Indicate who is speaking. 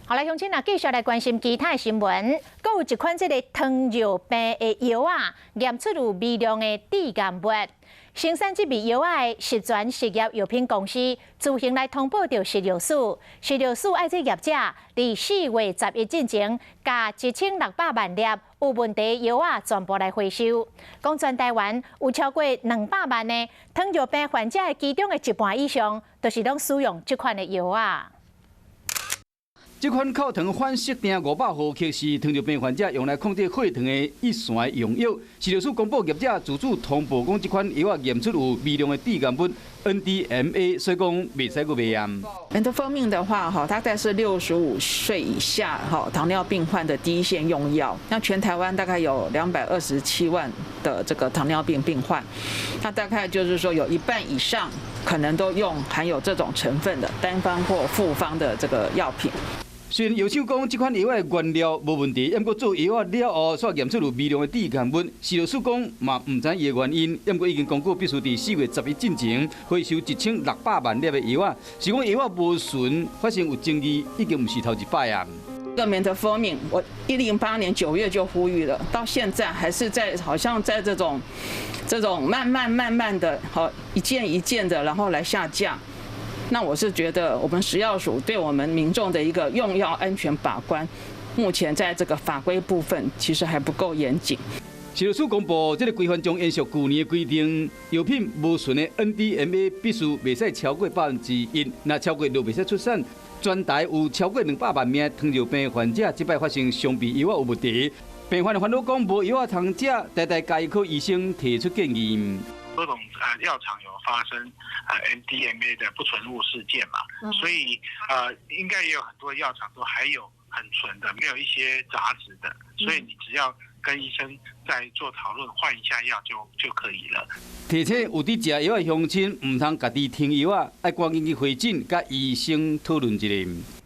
Speaker 1: 好來，鄉親啊，繼續來關心其他的新聞。閣有一款這个糖尿病的藥仔，驗出有微量的致癌物。生產這味藥仔的十全實業藥品公司自行來通報著食藥署，食藥署愛這業者佇4月11進前，共1600萬粒有問題藥仔全部來回收。講全台灣有超過200萬的糖尿病患者的其中的一半以上，都是攏使用這款的藥仔。
Speaker 2: 這款扣糖反式定500毫克是糖尿病患者用來控制血糖的一線用藥。食藥署公布業者自主通報講，這款藥仔驗出有微量的致癌物 NDMA，所以講袂使閣賣啊。
Speaker 3: Metformin 的話，哈，大概是65歲以下哈糖尿病患的第一線用藥。那全台灣大概有227萬的這個糖尿病病患，那大概就是說有一半以上可能都用含有這種成分的單方或複方的這個藥品。
Speaker 2: 雖然藥廠講這款藥的原料無問題，毋過做藥仔了後，煞驗出有微量的致癌物。食藥署講嘛毋知伊的原因，毋過已經公告必須佇4月11進前回收1600萬粒的藥仔。是講藥仔無純，發生有爭議，已經毋是頭一擺啊。
Speaker 3: 這個 Metformin，我108年9月就呼籲了，到現在還是在，好像在這種慢慢慢慢的，好一件一件的，然後來下架。那我是覺得，我們食藥署對我們民眾的一個用藥安全把關，目前在這個法規部分其實還不夠嚴謹。
Speaker 2: 食藥署公布這个規範將延續舊年的規定，藥品無純的 NDMA 必須袂使超過1%，若超過就袂使出產。全台有超過200萬名糖尿病患者，這擺發現常備藥仔有問題，病患的煩惱講無藥仔通食，台大家醫科醫生提出建議。
Speaker 4: 多種藥廠有發生 NDMA 的不純物事件嘛，所以應該也有很多藥廠都還有很純的，沒有一些雜質的，所以你只要跟醫生再做討論，換一下藥就可以了。
Speaker 2: 提醒有佇食藥的鄉親，毋通家己停藥仔，愛趕緊去回診，佮醫生討論一下。